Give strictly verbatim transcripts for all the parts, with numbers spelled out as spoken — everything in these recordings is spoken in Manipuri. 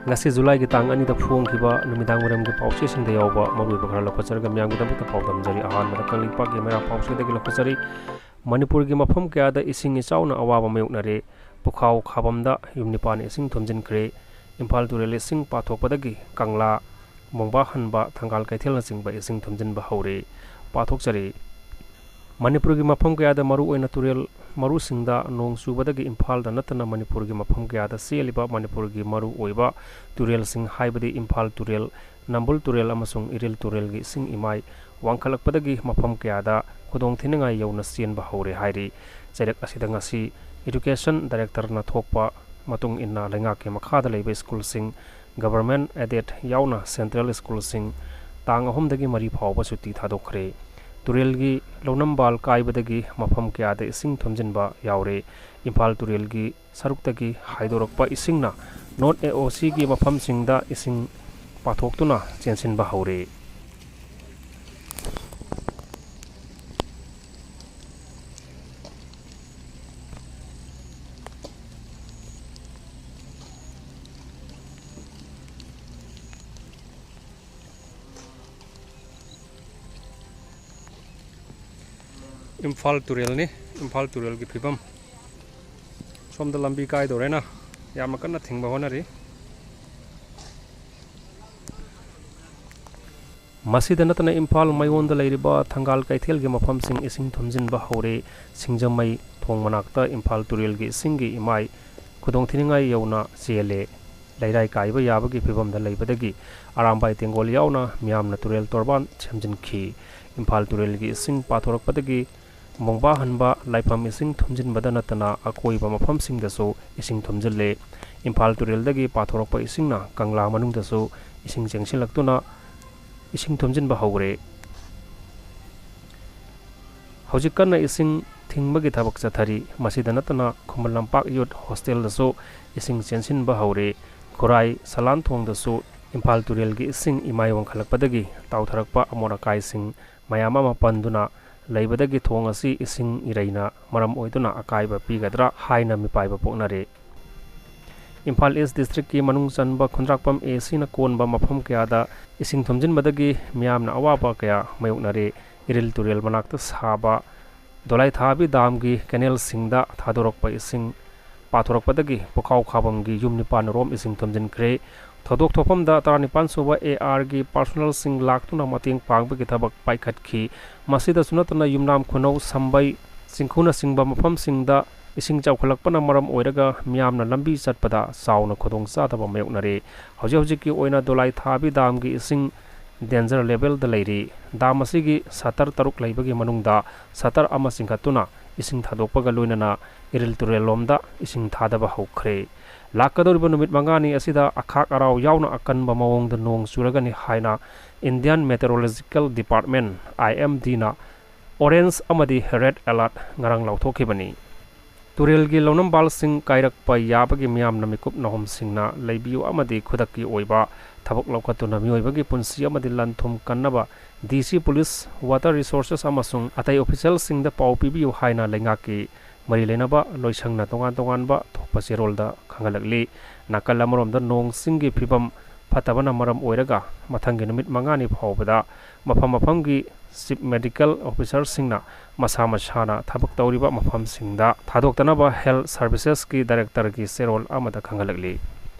ꯉꯁꯤ ꯖꯨꯂꯥꯏꯒꯤ ꯇꯥꯡ ꯑꯅꯤꯗ ꯐꯣꯡꯈꯤꯕ ꯅꯨꯃꯤꯗꯥꯡ ꯋꯥꯏꯔꯝꯒꯤ ꯄꯥꯎꯆꯦꯁꯤꯡꯗ ꯌꯥꯎꯕ ꯃꯔꯨꯑꯣꯏꯕ ꯈꯔ ꯂꯧꯈꯠꯆꯔꯒ ꯃꯤꯌꯥꯝꯒꯤꯗꯃꯛꯇ ꯄꯥꯎꯗꯝꯖꯔꯤ꯫ ꯑꯍꯥꯟꯕꯗ ꯀꯪꯂꯩꯄꯥꯛꯀꯤ ꯃꯩꯔꯥ ꯄꯥꯎꯆꯦꯗꯒꯤ ꯂꯧꯈꯠꯆꯔꯤ꯫ ꯃꯅꯤꯄꯨꯔꯒꯤ ꯃꯐꯝ ꯀꯌꯥꯗ ꯏꯁꯤꯡ ꯏꯆꯥꯎꯅ ꯑꯋꯥꯕ ꯃꯥꯌꯣꯛꯅꯔꯦ꯫ ꯄꯨꯈꯥꯎ ꯈꯥꯕꯝꯗ ꯌꯨꯝ ꯅꯤꯄꯥꯟ ꯏꯁꯤꯡ ꯊꯨꯝꯖꯤꯟꯈ꯭ꯔꯦ꯫ ꯏꯝꯐꯥꯜ ꯇꯨꯔꯦꯜ ꯏꯁꯤꯡ ꯄꯥꯊꯣꯛꯄꯗꯒꯤ ꯀꯪꯂꯥ, ꯃꯣꯡꯕꯥ ꯍꯟꯕ, ꯊꯪꯒꯥꯜ ꯀꯩꯊꯦꯜꯅꯆꯤꯡꯕ ꯏꯁꯤꯡ ꯊꯨꯝꯖꯤꯟꯕ ꯍꯧꯔꯦ꯫ ꯄꯥꯊꯣꯛꯆꯔꯤ꯫ ꯃꯅꯤꯄꯨꯔꯒꯤ ꯃꯐꯝ ꯀꯌꯥꯗ, ꯃꯔꯨꯑꯣꯏꯅ ꯇꯨꯔꯦꯜ ꯃꯔꯨꯁꯤꯡꯗ ꯅꯣꯡ ꯆꯨꯕꯗꯒꯤ ꯏꯝꯐꯥꯜꯗ ꯅꯠꯇꯅ ꯃꯅꯤꯄꯨꯔꯒꯤ ꯃꯐꯝ ꯀꯌꯥꯗ ꯆꯦꯜꯂꯤꯕ ꯃꯅꯤꯄꯨꯔꯒꯤ ꯃꯔꯨ ꯑꯣꯏꯕ ꯇꯨꯔꯦꯜꯁꯤꯡ, ꯍꯥꯏꯕꯗꯤ ꯏꯝꯐꯥꯜ ꯇꯨꯔꯦꯜ, ꯅꯝꯕꯨꯜ ꯇꯨꯔꯦꯜ ꯑꯃꯁꯨꯡ ꯏꯔꯤꯜ ꯇꯨꯔꯦꯜꯒꯤ ꯏꯁꯤꯡ ꯏꯃꯥꯏ ꯋꯥꯡꯈꯠꯂꯛꯄꯗꯒꯤ ꯃꯐꯝ ꯀꯌꯥꯗ ꯈꯨꯗꯣꯡꯊꯤꯅꯤꯡꯉꯥꯏ ꯌꯧꯅ ꯆꯦꯟꯕ ꯍꯧꯔꯦ ꯍꯥꯏꯔꯤ꯫ ꯆꯩꯔꯛ ꯑꯁꯤꯗ ꯉꯁꯤ Education Directorꯅ ꯊꯣꯛꯄ ꯃꯇꯨꯡ ꯏꯟꯅ ꯂꯩꯉꯥꯛꯀꯤ ꯃꯈꯥꯗ ꯂꯩꯕ ꯁ꯭ꯀꯨꯜꯁꯤꯡ, Government Aided ꯌꯥꯎꯅ central ꯁ꯭ꯀꯨꯜꯁꯤꯡ ꯇꯥꯡ ꯑꯍꯨꯝꯗꯒꯤ ꯃꯔꯤ ꯐꯥꯎꯕ ꯁꯨꯇꯤ ꯊꯥꯗꯣꯛꯈ꯭ꯔꯦ꯫ ꯇꯨꯔꯦꯜꯒꯤ ꯂꯧꯅꯝꯕꯥꯜ ꯀꯥꯏꯕꯗꯒꯤ ꯃꯐꯝ ꯀꯌꯥꯗ ꯏꯁꯤꯡ ꯊꯨꯝꯖꯤꯟꯕ ꯌꯥꯎꯔꯦ꯫ ꯏꯝꯐꯥꯜ ꯇꯨꯔꯦꯜꯒꯤ ꯁꯔꯨꯛꯇꯒꯤ ꯍꯥꯏꯗꯣꯔꯛꯄ ꯏꯁꯤꯡꯅ North AOCꯒꯤ ꯃꯐꯝꯁꯤꯡꯗ ꯏꯁꯤꯡ ꯄꯥꯊꯣꯛꯇꯨꯅ ꯆꯦꯟꯁꯤꯟꯕ ꯍꯧꯔꯦ꯫ ꯏꯝꯐꯥꯜ ꯇꯨꯔꯦꯜꯅꯤ, ꯏꯝꯐꯥꯜ ꯇꯨꯔꯦꯜꯒꯤ ꯐꯤꯕꯝ꯫ ꯁꯣꯝꯗ ꯂꯝꯕꯤ ꯀꯥꯏꯗꯧꯔꯦꯅ ꯌꯥꯝꯅ ꯀꯟꯅ ꯊꯤꯡꯕ ꯍꯣꯠꯅꯔꯤ꯫ ꯃꯁꯤꯗ ꯅꯠꯇꯅ ꯏꯝꯐꯥꯜ ꯃꯌꯣꯟꯗ ꯂꯩꯔꯤꯕ ꯊꯪꯒꯥꯜ ꯀꯩꯊꯦꯜꯒꯤ ꯃꯐꯝꯁꯤꯡ ꯏꯁꯤꯡ ꯊꯨꯝꯖꯤꯟꯕ ꯍꯧꯔꯦ꯫ ꯁꯤꯡꯖꯃꯩ ꯊꯣꯡ ꯃꯅꯥꯛꯇ ꯏꯝꯐꯥꯜ ꯇꯨꯔꯦꯜꯒꯤ ꯏꯁꯤꯡꯒꯤ ꯏꯃꯥꯏ ꯈꯨꯗꯣꯡꯊꯤꯅꯤꯡꯉꯥꯏ ꯌꯧꯅ ꯆꯦꯜꯂꯦ꯫ ꯂꯩꯔꯥꯏ ꯀꯥꯏꯕ ꯌꯥꯕꯒꯤ ꯐꯤꯕꯝꯗ ꯂꯩꯕꯗꯒꯤ ꯑꯔꯥꯝꯕꯥꯏ ꯇꯦꯡꯒꯣꯜ ꯌꯥꯎꯅ ꯃꯤꯌꯥꯝꯅ ꯇꯨꯔꯦꯜ ꯇꯣꯔꯕꯥꯟ ꯁꯦꯝꯖꯤꯟꯈꯤ꯫ ꯏꯝꯐꯥꯜ ꯇꯨꯔꯦꯜꯒꯤ ꯏꯁꯤꯡ ꯄꯥꯊꯣꯔꯛꯄꯗꯒꯤ ꯃꯣꯡꯕꯥ ꯍꯟꯕ, ꯂꯥꯏꯐꯝ ꯏꯁꯤꯡ ꯊꯨꯝꯖꯤꯟꯕꯗ ꯅꯠꯇꯅ ꯑꯀꯣꯏꯕ ꯃꯐꯝꯁꯤꯡꯗꯁꯨ ꯏꯁꯤꯡ ꯊꯨꯝꯖꯤꯜꯂꯦ꯫ ꯏꯝꯐꯥꯜ ꯇꯨꯔꯦꯜꯗꯒꯤ ꯄꯥꯊꯣꯔꯛꯄ ꯏꯁꯤꯡꯅ ꯀꯪꯂꯥ ꯃꯅꯨꯡꯗꯁꯨ ꯏꯁꯤꯡ ꯆꯦꯟꯁꯤꯜꯂꯛꯇꯨꯅ ꯏꯁꯤꯡ ꯊꯨꯝꯖꯤꯟꯕ ꯍꯧꯔꯦ꯫ ꯍꯧꯖꯤꯛ ꯀꯟꯅ ꯏꯁꯤꯡ ꯊꯤꯡꯕꯒꯤ ꯊꯕꯛ ꯆꯠꯊꯔꯤ꯫ ꯃꯁꯤꯗ ꯅꯠꯇꯅ ꯈꯨꯃꯟ ꯂꯝꯄꯥꯛ ꯌꯨꯠ ꯍꯣꯁꯇꯦꯜꯗꯁꯨ ꯏꯁꯤꯡ ꯆꯦꯟꯁꯤꯟꯕ ꯍꯧꯔꯦ꯫ ꯈꯨꯔꯥꯏ ꯁꯂꯥꯟꯊꯣꯡꯗꯁꯨ ꯏꯝꯐꯥꯜ ꯇꯨꯔꯦꯜꯒꯤ ꯏꯁꯤꯡ ꯏꯃꯥꯏ ꯋꯥꯡꯈꯠꯂꯛꯄꯗꯒꯤ ꯇꯥꯎꯊꯔꯛꯄ ꯑꯃꯣꯠ ꯑꯀꯥꯏꯁꯤꯡ ꯃꯌꯥꯝ ꯑꯃ ꯄꯟꯗꯨꯅ ꯂꯩꯕꯗꯒꯤ ꯊꯣꯡ ꯑꯁꯤ ꯏꯁꯤꯡ ꯏꯔꯩꯅ ꯃꯔꯝ ꯑꯣꯏꯗꯨꯅ ꯑꯀꯥꯏꯕ ꯄꯤꯒꯗ꯭ꯔꯥ ꯍꯥꯏꯅ ꯃꯤꯄꯥꯏꯕ ꯄꯣꯛꯅꯔꯦ꯫ ꯏꯝꯐꯥꯜ ꯏꯁ ꯗꯤꯁꯇ꯭ꯔꯤꯛꯀꯤ ꯃꯅꯨꯡ ꯆꯟꯕ ꯈꯨꯟꯗ꯭ꯔꯥꯛꯄꯝ ꯑꯦ ꯁꯤꯅ ꯀꯣꯟꯕ ꯃꯐꯝ ꯀꯌꯥꯗ ꯏꯁꯤꯡ ꯊꯨꯝꯖꯤꯟꯕꯗꯒꯤ ꯃꯤꯌꯥꯝꯅ ꯑꯋꯥꯕ ꯀꯌꯥ ꯃꯥꯌꯣꯛꯅꯔꯦ꯫ ꯏꯔꯤꯜ ꯇꯨꯔꯦꯜ ꯃꯅꯥꯛꯇ ꯁꯥꯕ ꯗꯣꯂꯥꯏꯊꯥꯕꯤ ꯗꯥꯝꯒꯤ ꯀꯦꯅꯦꯜꯁꯤꯡꯗ ꯊꯥꯗꯣꯔꯛꯄ ꯏꯁꯤꯡ ꯄꯥꯊꯣꯔꯛꯄꯗꯒꯤ ꯄꯨꯈꯥꯎ ꯈꯥꯕꯝꯒꯤ ꯌꯨꯝ ꯅꯤꯄꯥꯟ ꯔꯣꯝ ꯏꯁꯤꯡ ꯊꯨꯝꯖꯤꯟꯈ꯭ꯔꯦ꯫ ꯊꯧꯗꯣꯛ ꯊꯣꯛꯐꯝꯗ ꯇꯔꯥꯅꯤꯄꯥꯟ ꯁꯨꯕ ꯑꯦ ꯑꯥꯔꯒꯤ ꯄꯥꯔꯁꯣꯅꯦꯜꯁꯤꯡ ꯂꯥꯛꯇꯨꯅ ꯃꯇꯦꯡ ꯄꯥꯡꯕꯒꯤ ꯊꯕꯛ ꯄꯥꯏꯈꯠꯈꯤ꯫ ꯃꯁꯤꯗꯁꯨ ꯅꯠꯇꯅ ꯌꯨꯝꯅꯥꯝ ꯈꯨꯅꯧ, ꯁꯝꯕꯩ, ꯆꯤꯡꯈꯨꯅꯆꯤꯡꯕ ꯃꯐꯝꯁꯤꯡꯗ ꯏꯁꯤꯡ ꯆꯥꯎꯈꯠꯂꯛꯄꯅ ꯃꯔꯝ ꯑꯣꯏꯔꯒ ꯃꯤꯌꯥꯝꯅ ꯂꯝꯕꯤ ꯆꯠꯄꯗ ꯆꯥꯎꯅ ꯈꯨꯗꯣꯡꯆꯥꯗꯕ ꯃꯥꯌꯣꯛꯅꯔꯦ꯫ ꯍꯧꯖꯤꯛ ꯍꯧꯖꯤꯛꯀꯤ ꯑꯣꯏꯅ ꯗꯣꯂꯥꯏ ꯊꯥꯕꯤ ꯗꯥꯝꯒꯤ ꯏꯁꯤꯡ danger levelꯗ ꯂꯩꯔꯤ꯫ ꯗꯥꯝ ꯑꯁꯤꯒꯤ shutter ꯇꯔꯨꯛ ꯂꯩꯕꯒꯤ ꯃꯅꯨꯡꯗ shutter ꯑꯃ ꯆꯤꯡꯈꯠꯇꯨꯅ ꯏꯁꯤꯡ ꯊꯥꯗꯣꯛꯄꯒ ꯂꯣꯏꯅꯅ ꯏꯔꯤꯜ ꯇꯨꯔꯦꯜꯂꯣꯝꯗ ꯏꯁꯤꯡ ꯊꯥꯗꯕ ꯍꯧꯈ꯭ꯔꯦ꯫ ꯂꯥꯛꯀꯗꯧꯔꯤꯕ ꯅꯨꯃꯤꯠ ꯃꯉꯥꯅꯤ ꯑꯁꯤꯗ ꯑꯈꯥꯛ ꯑꯔꯥꯎ ꯌꯥꯎꯅ ꯑꯀꯟꯕ ꯃꯑꯣꯡꯗ ꯅꯣꯡ ꯆꯨꯔꯒꯅꯤ ꯍꯥꯏꯅ Indian Meteorological Department, IMDꯅ orange ꯑꯃꯗꯤ red alert ꯉꯔꯥꯡ ꯂꯥꯎꯊꯣꯛꯈꯤꯕꯅꯤ꯫ ꯇꯨꯔꯦꯜꯒꯤ ꯂꯧꯅꯝꯕꯥꯜꯁꯤꯡ ꯀꯥꯏꯔꯛꯄ ꯌꯥꯕꯒꯤ ꯃꯤꯌꯥꯝꯅ ꯃꯤꯀꯨꯞ ꯅꯥꯍꯨꯝꯁꯤꯡꯅ ꯂꯩꯕꯤꯌꯨ ꯑꯃꯗꯤ ꯈꯨꯗꯛꯀꯤ ꯑꯣꯏꯕ ꯊꯕꯛ ꯂꯧꯈꯠꯇꯨꯅ ꯃꯤꯑꯣꯏꯕꯒꯤ ꯄꯨꯟꯁꯤ ꯑꯃꯗꯤ ꯂꯟ ꯊꯨꯝ ꯀꯟꯅꯕ DC, police, water resources ꯑꯃꯁꯨꯡ ꯑꯇꯩ officialꯁꯤꯡꯗ ꯄꯥꯎ ꯄꯤꯕꯤꯌꯨ ꯍꯥꯏꯅ ꯂꯩꯉꯥꯛꯀꯤ ꯃꯔꯤ ꯂꯩꯅꯕ ꯂꯣꯏꯁꯪꯅ ꯇꯣꯉꯥꯟ ꯇꯣꯉꯥꯟꯕ ꯊꯣꯛꯄ ꯆꯦꯔꯣꯜꯗ ꯈꯪꯍꯜꯂꯛꯂꯤ꯫ ꯅꯥꯀꯜ ꯑꯃꯔꯣꯝꯗ ꯅꯣꯡ ꯆꯤꯡꯒꯤ ꯐꯤꯕꯝ ꯐꯠꯇꯕꯅ ꯃꯔꯝ ꯑꯣꯏꯔꯒ ꯃꯊꯪꯒꯤ ꯅꯨꯃꯤꯠ ꯃꯉꯥꯅꯤ ꯐꯥꯎꯕꯗ ꯃꯐꯝ ꯃꯐꯝꯒꯤ chief medical officerꯁꯤꯡꯅ ꯃꯁꯥ ꯃꯁꯥꯅ ꯊꯕꯛ ꯇꯧꯔꯤꯕ ꯃꯐꯝꯁꯤꯡꯗ ꯊꯥꯗꯣꯛꯇꯅꯕ health servicesꯀꯤ directorꯒꯤ ꯆꯦꯔꯣꯜ ꯑꯃꯗ ꯈꯪꯍꯜꯂꯛꯂꯤ꯫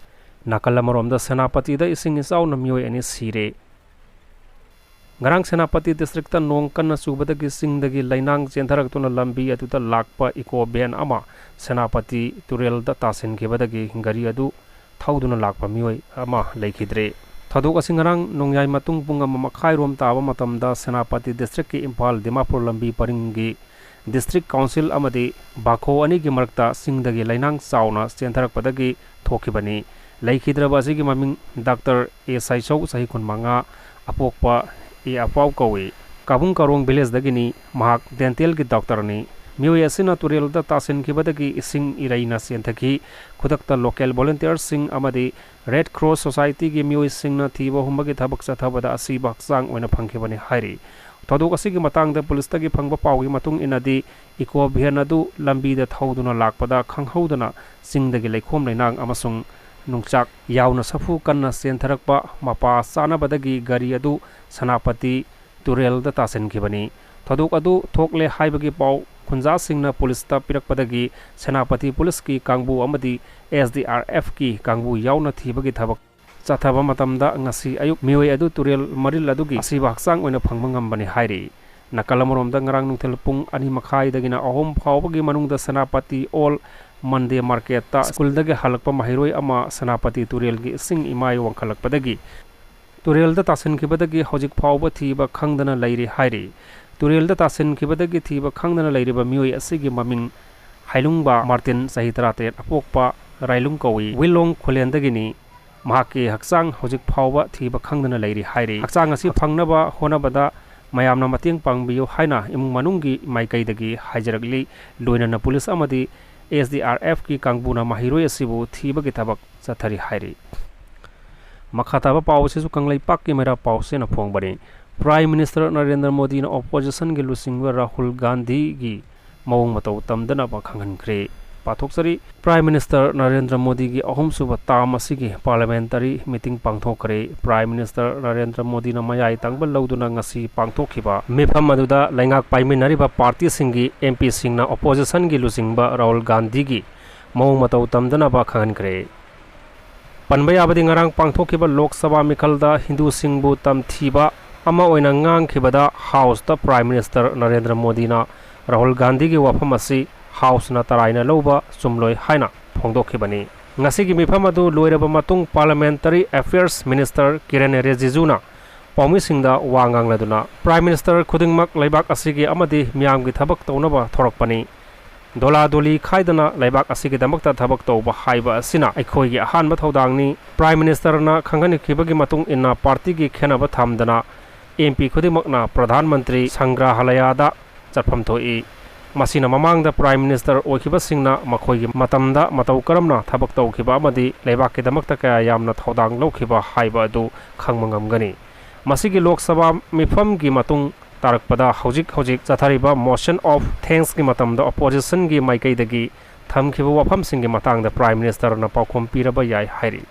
ꯅꯥꯀꯜ ꯑꯃꯔꯣꯝꯗ ꯁꯦꯅꯥꯄꯇꯤꯗ ꯏꯁꯤꯡ ꯏꯆꯥꯎꯅ ꯃꯤꯑꯣꯏ ꯑꯅꯤ ꯁꯤꯔꯦ꯫ ꯉꯔꯥꯡ ꯁꯦꯅꯥꯄꯇꯤ districtꯇ ꯅꯣꯡ ꯀꯟꯅ ꯆꯨꯕꯗꯒꯤ ꯆꯤꯡꯗꯒꯤ ꯂꯩꯅꯥꯡ ꯆꯦꯟꯊꯔꯛꯇꯨꯅ ꯂꯝꯕꯤ ꯑꯗꯨꯗ ꯂꯥꯛꯄ eco van ꯑꯃ ꯁꯦꯅꯥꯄꯇꯤ ꯇꯨꯔꯦꯜꯗ ꯇꯥꯁꯤꯟꯈꯤꯕꯗꯒꯤ ꯒꯥꯔꯤ ꯑꯗꯨ ꯊꯧꯗꯨꯅ ꯂꯥꯛꯄ ꯃꯤꯑꯣꯏ ꯑꯃ ꯂꯩꯈꯤꯗ꯭ꯔꯦ꯫ ꯊꯧꯗꯣꯛ ꯑꯁꯤ ꯉꯔꯥꯡ ꯅꯣꯡꯌꯥꯏ ꯃꯇꯨꯡ ꯄꯨꯡ ꯑꯃ ꯃꯈꯥꯏꯔꯣꯝ ꯇꯥꯕ ꯃꯇꯝꯗ ꯁꯦꯅꯥꯄꯇꯤ districtꯀꯤ ꯏꯝꯐꯥꯜ ꯗꯤꯃꯥꯄꯨꯔ ꯂꯝꯕꯤ ꯄꯔꯤꯡꯒꯤ district council ꯑꯃꯗꯤ ꯕꯥꯈꯣ ꯑꯅꯤꯒꯤ ꯃꯔꯛꯇ ꯆꯤꯡꯗꯒꯤ ꯂꯩꯅꯥꯡ ꯆꯥꯎꯅ ꯆꯦꯟꯊꯔꯛꯄꯗꯒꯤ ꯊꯣꯛꯈꯤꯕꯅꯤ꯫ ꯂꯩꯈꯤꯗ꯭ꯔꯕ ꯑꯁꯤꯒꯤ ꯃꯃꯤꯡ ꯗꯥꯛꯇꯔ ꯑꯦ ꯁꯥꯏꯁꯧ, ꯆꯍꯤ ꯀꯨꯟꯃꯉꯥ, ꯑꯄꯣꯛꯄ ꯑꯦ ꯑꯄꯥꯎ ꯀꯧꯏ꯫ ꯀꯥꯕꯨꯡ ꯀꯥꯔꯣꯡ villageꯗꯒꯤꯅꯤ꯫ ꯃꯍꯥꯛ dentalꯒꯤ doctorꯅꯤ꯫ ꯃꯤꯑꯣꯏ ꯑꯁꯤꯅ ꯇꯨꯔꯦꯜꯗ ꯇꯥꯁꯤꯟꯈꯤꯕꯗꯒꯤ ꯏꯁꯤꯡ ꯏꯔꯩꯅ ꯆꯦꯟꯊꯈꯤ꯫ ꯈꯨꯗꯛꯇ local volunteerꯁꯤꯡ ꯑꯃꯗꯤ Red Cross Societyꯒꯤ ꯃꯤꯑꯣꯏꯁꯤꯡꯅ ꯊꯤꯕ ꯍꯨꯝꯕꯒꯤ ꯊꯕꯛ ꯆꯠꯊꯕꯗ ꯑꯁꯤꯕ ꯍꯛꯆꯥꯡ ꯑꯣꯏꯅ ꯐꯪꯈꯤꯕꯅꯤ ꯍꯥꯏꯔꯤ꯫ ꯊꯧꯗꯣꯛ ꯑꯁꯤꯒꯤ ꯃꯇꯥꯡꯗ ꯄꯨꯂꯤꯁꯇꯒꯤ ꯐꯪꯕ ꯄꯥꯎꯒꯤ ꯃꯇꯨꯡ ꯏꯟꯅꯗꯤ, ꯏꯀꯣ ꯚꯦꯟ ꯑꯗꯨ ꯂꯝꯕꯤꯗ ꯊꯧꯗꯨꯅ ꯂꯥꯛꯄꯗ ꯈꯪꯍꯧꯗꯅ ꯆꯤꯡꯗꯒꯤ ꯂꯩꯈꯣꯝ ꯂꯩꯅꯥꯡ ꯑꯃꯁꯨꯡ ꯅꯨꯡꯆꯥꯛ ꯌꯥꯎꯅ ꯁꯥꯐꯨ ꯀꯟꯅ ꯆꯦꯟꯊꯔꯛꯄ ꯃꯄꯥ ꯆꯥꯅꯕꯗꯒꯤ ꯒꯥꯔꯤ ꯑꯗꯨ ꯁꯦꯅꯥꯄꯇꯤ ꯇꯨꯔꯦꯜꯗ ꯇꯥꯁꯤꯟꯈꯤꯕꯅꯤ꯫ ꯊꯧꯗꯣꯛ ꯑꯗꯨ ꯊꯣꯛꯂꯦ ꯍꯥꯏꯕꯒꯤ ꯄꯥꯎ ꯈꯨꯟꯖꯥꯁꯤꯡꯅ ꯄꯨꯂꯤꯁꯇ ꯄꯤꯔꯛꯄꯗꯒꯤ ꯁꯦꯅꯥꯄꯇꯤ ꯄꯨꯂꯤꯁꯀꯤ ꯀꯥꯡꯕꯨ ꯑꯃꯗꯤ ꯑꯦꯁ ꯗꯤ ꯑꯥꯔ ꯑꯦꯐꯀꯤ ꯀꯥꯡꯕꯨ ꯌꯥꯎꯅ ꯊꯤꯕꯒꯤ ꯊꯕꯛ ꯆꯠꯊꯕ ꯃꯇꯝꯗ ꯉꯁꯤ ꯑꯌꯨꯛ ꯃꯤꯑꯣꯏ ꯑꯗꯨ ꯇꯨꯔꯦꯜ ꯃꯔꯤꯜ ꯑꯗꯨꯒꯤ ꯑꯁꯤꯕ ꯍꯛꯆꯥꯡ ꯑꯣꯏꯅ ꯐꯪꯕ ꯉꯝꯕꯅꯤ ꯍꯥꯏꯔꯤ꯫ ꯅꯥꯀꯜ ꯑꯃꯔꯣꯝꯗ ꯉꯔꯥꯡ ꯅꯨꯡꯊꯤꯜ ꯄꯨꯡ ꯑꯅꯤ ꯃꯈꯥꯏꯗꯒꯤꯅ ꯑꯍꯨꯝ ꯐꯥꯎꯕꯒꯤ ꯃꯅꯨꯡꯗ ꯁꯦꯅꯥꯄꯇꯤ ꯑꯣꯜ ꯃꯟꯗꯦ ꯃꯥꯔꯀꯦꯠꯇ ꯁ꯭ꯀꯨꯜꯗꯒꯤ ꯍꯜꯂꯛꯄ ꯃꯍꯩꯔꯣꯏ ꯑꯃ ꯁꯦꯅꯥꯄꯇꯤ ꯇꯨꯔꯦꯜꯒꯤ ꯏꯁꯤꯡ ꯏꯃꯥꯏ ꯋꯥꯡꯈꯠꯂꯛꯄꯗꯒꯤ ꯇꯨꯔꯦꯜꯗ ꯇꯥꯁꯤꯟꯈꯤꯕꯗꯒꯤ ꯍꯧꯖꯤꯛ ꯐꯥꯎꯕ ꯊꯤꯕ ꯈꯪꯗꯅ ꯂꯩꯔꯤ ꯍꯥꯏꯔꯤ꯫ ꯇꯨꯔꯦꯜꯗ ꯇꯥꯁꯤꯟꯈꯤꯕꯗꯒꯤ ꯊꯤꯕ ꯈꯪꯗꯅ ꯂꯩꯔꯤꯕ ꯃꯤꯑꯣꯏ ꯑꯁꯤꯒꯤ ꯃꯃꯤꯡ ꯍꯥꯏꯂꯨꯡꯕ ꯃꯥꯔꯇꯤꯟ, ꯆꯍꯤ ꯇꯔꯥꯇꯔꯦꯠ ꯑꯄꯣꯛꯄ, ꯔꯥꯏꯂꯨꯡ ꯀꯧꯏ, ꯋꯤꯂꯣꯡ ꯈꯨꯂꯦꯟꯗꯒꯤꯅꯤ꯫ ꯃꯍꯥꯛꯀꯤ ꯍꯛꯆꯥꯡ ꯍꯧꯖꯤꯛ ꯐꯥꯎꯕ ꯊꯤꯕ ꯈꯪꯗꯅ ꯂꯩꯔꯤ ꯍꯥꯏꯔꯤ꯫ ꯍꯛꯆꯥꯡ ꯑꯁꯤ ꯐꯪꯅꯕ ꯍꯣꯠꯅꯕꯗ ꯃꯌꯥꯝꯅ ꯃꯇꯦꯡ ꯄꯥꯡꯕꯤꯌꯨ ꯍꯥꯏꯅ ꯏꯃꯨꯡ ꯃꯅꯨꯡꯒꯤ ꯃꯥꯏꯀꯩꯗꯒꯤ ꯍꯥꯏꯖꯔꯛꯂꯤ꯫ ꯂꯣꯏꯅꯅ ꯄꯨꯂꯤꯁ ꯑꯃꯗꯤ ꯑꯦꯁ ꯗꯤ ꯑꯥꯔ ꯑꯦꯐꯀꯤ ꯀꯥꯡꯕꯨꯅ ꯃꯍꯩꯔꯣꯏ ꯑꯁꯤꯕꯨ ꯊꯤꯕꯒꯤ ꯊꯕꯛ ꯆꯠꯊꯔꯤ ꯍꯥꯏꯔꯤ꯫ ꯃꯈꯥ ꯇꯥꯕ ꯄꯥꯎ ꯑꯁꯤꯁꯨ ꯀꯪꯂꯩꯄꯥꯛꯀꯤ ꯃꯩꯔꯥ ꯄꯥꯎꯆꯦꯅ ꯐꯣꯡꯕꯅꯤ꯫ ꯄ꯭ꯔꯥꯏꯝ ꯃꯤꯅꯤꯁꯇꯔ ꯅꯔꯦꯟꯗ꯭ꯔ ꯃꯣꯗꯤꯅ ꯑꯣꯄꯣꯖꯤꯁꯟꯒꯤ ꯂꯨꯆꯤꯡꯕ ꯔꯥꯍꯨꯜ ꯒꯥꯟꯙꯤꯒꯤ ꯃꯑꯣꯡ ꯃꯇꯧ ꯇꯝꯗꯅꯕ ꯈꯪꯍꯟꯈ꯭ꯔꯦ꯫ ꯄꯥꯊꯣꯛꯆꯔꯤ꯫ ꯄ꯭ꯔꯥꯏꯝ ꯃꯤꯅꯤꯁꯇꯔ ꯅꯔꯦꯟꯗ꯭ꯔ ꯃꯣꯗꯤꯒꯤ ꯑꯍꯨꯝꯁꯨꯕ ꯇꯥꯔꯝ ꯑꯁꯤꯒꯤ ꯄꯥꯔꯂꯤꯌꯥꯃꯦꯟꯇꯔꯤ ꯃꯤꯇꯤꯡ ꯄꯥꯡꯊꯣꯛꯈ꯭ꯔꯦ꯫ ꯄ꯭ꯔꯥꯏꯝ ꯃꯤꯅꯤꯁꯇꯔ ꯅꯔꯦꯟꯗ꯭ꯔ ꯃꯣꯗꯤꯅ ꯃꯌꯥꯏ ꯇꯪꯕ ꯂꯧꯗꯨꯅ ꯉꯁꯤ ꯄꯥꯡꯊꯣꯛꯈꯤꯕ ꯃꯤꯐꯝ ꯑꯗꯨꯗ ꯂꯩꯉꯥꯛ ꯄꯥꯏꯃꯤꯟꯅꯔꯤꯕ ꯄꯥꯔꯇꯤꯁꯤꯡꯒꯤ ꯑꯦꯝ ꯄꯤꯁꯤꯡꯅ ꯑꯣꯄꯣꯖꯤꯁꯟꯒꯤ ꯂꯨꯆꯤꯡꯕ ꯔꯥꯍꯨꯜ ꯒꯥꯟꯙꯤꯒꯤ ꯃꯑꯣꯡ ꯃꯇꯧ ꯇꯝꯗꯅꯕ ꯈꯪꯍꯟꯈ꯭ꯔꯦ꯫ ꯄꯟꯕ ꯌꯥꯕꯗꯤ, ꯉꯔꯥꯡ ꯄꯥꯡꯊꯣꯛꯈꯤꯕ ꯂꯣꯛ ꯁꯚꯥ ꯃꯤꯈꯜꯗ ꯍꯤꯟꯗꯨꯁꯤꯡꯕꯨ ꯇꯝꯊꯤꯕ ꯑꯃ ꯑꯣꯏꯅ ꯉꯥꯡꯈꯤꯕꯗ ꯍꯥꯎꯁꯇ ꯄ꯭ꯔꯥꯏꯝ ꯃꯤꯅꯤꯁꯇꯔ ꯅꯔꯦꯟꯗ꯭ꯔ ꯃꯣꯗꯤꯅ ꯔꯥꯍꯨꯜ ꯒꯥꯟꯙꯤꯒꯤ ꯋꯥꯐꯝ ꯑꯁꯤ ꯍꯥꯎꯁꯅ ꯇꯔꯥꯏꯅ ꯂꯧꯕ ꯆꯨꯝꯂꯣꯏ ꯍꯥꯏꯅ ꯐꯣꯡꯗꯣꯛꯈꯤꯕꯅꯤ꯫ ꯉꯁꯤꯒꯤ ꯃꯤꯐꯝ ꯑꯗꯨ ꯂꯣꯏꯔꯕ ꯃꯇꯨꯡ ꯄꯥꯔꯂꯤꯌꯥꯃꯦꯟꯇꯔꯤ ꯑꯦꯐꯤꯌꯔꯁ ꯃꯤꯅꯤꯁꯇꯔ ꯀꯤꯔꯦꯟ ꯔꯤꯖꯤꯖꯨꯅ ꯄꯥꯎꯃꯤꯁꯤꯡꯗ ꯋꯥ ꯉꯥꯡꯂꯗꯨꯅ ꯄ꯭ꯔꯥꯏꯝ ꯃꯤꯅꯤꯁꯇꯔ ꯈꯨꯗꯤꯡꯃꯛ ꯂꯩꯕꯥꯛ ꯑꯁꯤꯒꯤ ꯑꯃꯗꯤ ꯃꯤꯌꯥꯝꯒꯤ ꯊꯕꯛ ꯇꯧꯅꯕ ꯊꯣꯔꯛꯄꯅꯤ꯫ ꯗꯣꯂꯥ ꯗꯣꯂꯤ ꯈꯥꯏꯗꯅ ꯂꯩꯕꯥꯛ ꯑꯁꯤꯒꯤꯗꯃꯛꯇ ꯊꯕꯛ ꯇꯧꯕ ꯍꯥꯏꯕ ꯑꯁꯤꯅ ꯑꯩꯈꯣꯏꯒꯤ ꯑꯍꯥꯟꯕ ꯊꯧꯗꯥꯡꯅꯤ꯫ ꯄ꯭ꯔꯥꯏꯝ ꯃꯤꯅꯤꯁꯇꯔꯅ ꯈꯪꯍꯟꯈꯤꯕꯒꯤ ꯃꯇꯨꯡ ꯏꯟꯅ ꯄꯥꯔꯇꯤꯒꯤ ꯈꯦꯟꯅꯕ ꯊꯝꯗꯅ ꯑꯦꯝ ꯄꯤ ꯈꯨꯗꯤꯡꯃꯛꯅ ꯄ꯭ꯔꯙꯥꯟ ꯃꯟꯇ꯭ꯔꯤ ꯁꯪꯒ꯭ꯔꯍꯥꯂꯌꯥꯗ ꯆꯠꯐꯝ ꯊꯣꯛꯏ꯫ ꯃꯁꯤꯅ ꯃꯃꯥꯡꯗ ꯄ꯭ꯔꯥꯏꯝ ꯃꯤꯅꯤꯁꯇꯔ ꯑꯣꯏꯈꯤꯕꯁꯤꯡꯅ ꯃꯈꯣꯏꯒꯤ ꯃꯇꯝꯗ ꯃꯇꯧ ꯀꯔꯝꯅ ꯊꯕꯛ ꯇꯧꯈꯤꯕ ꯑꯃꯗꯤ ꯂꯩꯕꯥꯛꯀꯤꯗꯃꯛꯇ ꯀꯌꯥ ꯌꯥꯝꯅ ꯊꯧꯗꯥꯡ ꯂꯧꯈꯤꯕ ꯍꯥꯏꯕ ꯑꯗꯨ ꯈꯪꯕ ꯉꯝꯒꯅꯤ꯫ ꯃꯁꯤꯒꯤ ꯂꯣꯛ ꯁꯚꯥ ꯃꯤꯐꯝꯒꯤ ꯃꯇꯨꯡ ꯇꯥꯔꯛꯄꯗ ꯍꯧꯖꯤꯛ ꯍꯧꯖꯤꯛ ꯆꯠꯊꯔꯤꯕ Motion of Thanksꯀꯤ ꯃꯇꯝꯗ Oppositionꯒꯤ ꯃꯥꯏꯀꯩꯗꯒꯤ ꯊꯝꯈꯤꯕ ꯋꯥꯐꯝꯁꯤꯡꯒꯤ ꯃꯇꯥꯡꯗ Prime Ministerꯅ ꯄꯥꯎꯈꯨꯝ ꯄꯤꯔꯕ ꯌꯥꯏ ꯍꯥꯏꯔꯤ꯫